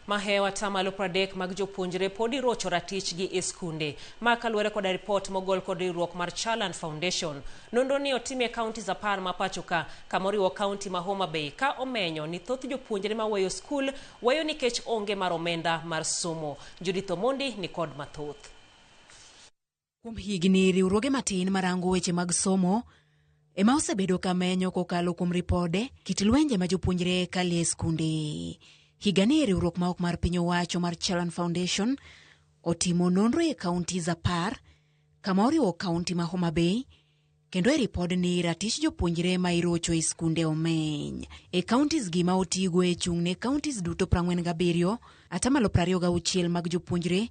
Mahewo atamalo 30 mag jopuonjre pod irocho ratichgi e skunde. Ma kaluwore koda ripot mogol kod riwruok mar Chalan Foundation. Nonro ni otim e counties 10 ma pacho ka, kama oriwo county ma Homa Bay, ka omenyo ni thoth jopuonjre maweyo skul weyo nikech onge mar omenda mar somo. Judith Omondi ni kod mathoth. Kuom higni, riwruoge matin marango weche mag somo ema osebedo ka menyo kokalo kuom ripode kit lwenje ma jopuonjre kalie e skunde. Higani riwruok ma ok mar piny owacho mar Chalan Foundation otimo nonro e counties 10 kama oriwo kaunti ma Homa Bay, kendo e ripodni ratich jopuonjre ma irocho e skunde omeny. E counties gi ma otigo e chung' ne counties duto 47, atamalo 26 mag jopuonjre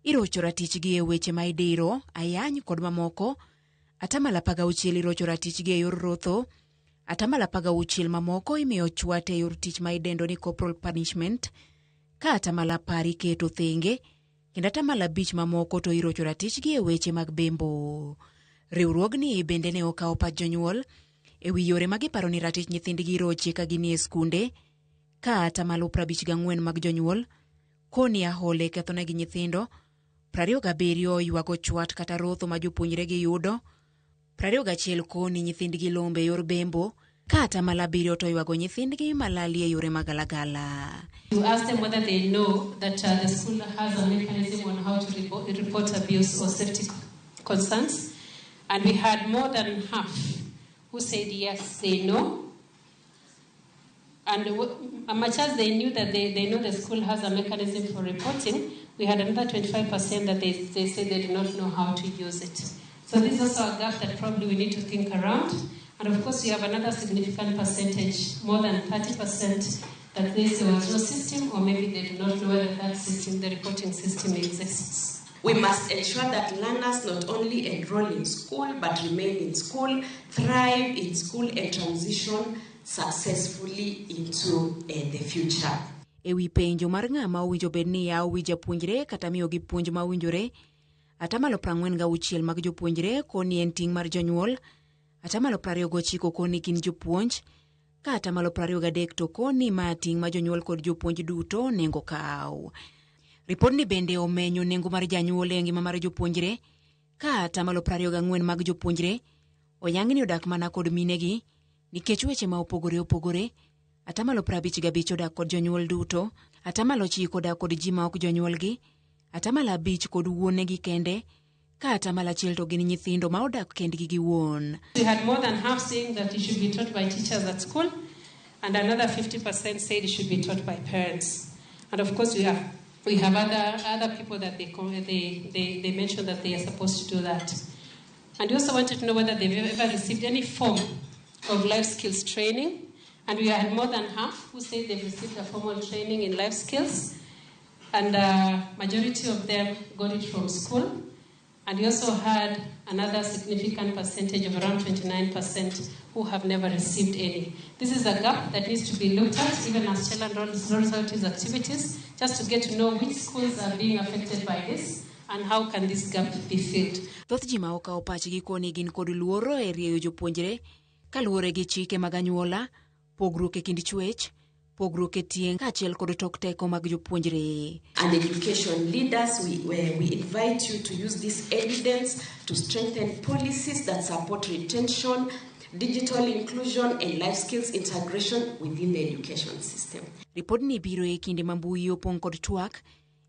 irocho ratichgi e weche ma idiro, ayany kod mamoko, atamalo 16 irocho ratichgi e yor rotho, atamalo 16 mamoko imiyo chwat e yor tich ma idendo ni corporal punishment, ka atamalo 10 iketo thenge, kendo atamalo 5 mamoko to irocho ratichgi e weche mag bembo. Riwruogni bende ne okawo pach jonyuol e wi yore ma giparo ni ratich nyithindgi iroche ka ginie skunde, ka atamalo 54 mag jonyuol koni ahole kethonegi nyithindo, 27 ywago chwat kata rotho ma jopuonjre giyudo, 21 koni nyithindgi lombe e yor bembo, ka atamalo 7 to ywago nyithindgi malali e yore magalagala. You ask them whether they know that the school has a mechanism on how to report abuse or safety concerns, and we had more than half who said yes, they know. And much as they knew that they know the school has a mechanism for reporting, we had another 25% that they said they do not know how to use it. So this is also a gap that probably we need to think around. And of course, we have another significant percentage, more than 30%, that they say there was no system, or maybe they do not know whether that system, the reporting system, exists. We must ensure that learners not only enroll in school, but remain in school, thrive in school, and transition successfully into the future. E wi penjo mar ng'ama owinjo bed ni yawo wi japuonjre kata miyogi puonj ma owinjore, atamalo 46 mag jopuonjre koni en ting' mar jonyuol, atamalo 29 koni gin jopuonj, ka atamalo 23 to koni ma ting' ma jonyuol kod jopuonj duto onego kaw. Ripodni bende omenyo nengo mar janyuol e ngima mar jopuonjre, ka atamalo 24 mag jopuonjre oyang ni odak mana kod minegi nikech weche ma opogore opogore, atamalo 55 odak kod jonyuol duto, atamalo 9 odak kod ji ma ok jonyuolgi, atamalo 5 kod wuonegi kende, ka atamalo 1 to gin nyithindo ma odak kendgi gi wuon. We had more than half saying that it should be taught by teachers at school, and another 50% said it should be taught by parents. And of course we have other people that they mentioned that they are supposed to do that. And we also wanted to know whether they've ever received any form of life skills training. And we had more than half who said they've received a formal training in life skills. And majority of them got it from school. And we also had another significant percentage of around 29% who have never received any. This is a gap that needs to be looked at, even as Chalan rolls out its activities, just to get to know which schools are being affected by this and how can this gap be filled. Thoth ji ma okawo pachgi koni gin kod luoro e rieyo jopuonjre kaluwore gi chike mag anyuola, pogruok e kind chwech, pogruok e tieng' kaachiel kod tok teko mag jopuonjre. And education leaders, we invite you to use this evidence to strengthen policies that support retention, digital inclusion and life skills integration within the education system. Ripodni biro e kinde ma mbui opong' kod twak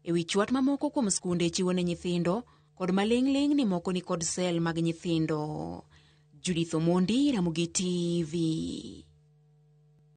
e wi chwat mamoko kuom skunde chiwo ne nyithindo kod maling'ling' ni moko ni kod sel mag nyithindo. Judith Omondi, Ramogi TV.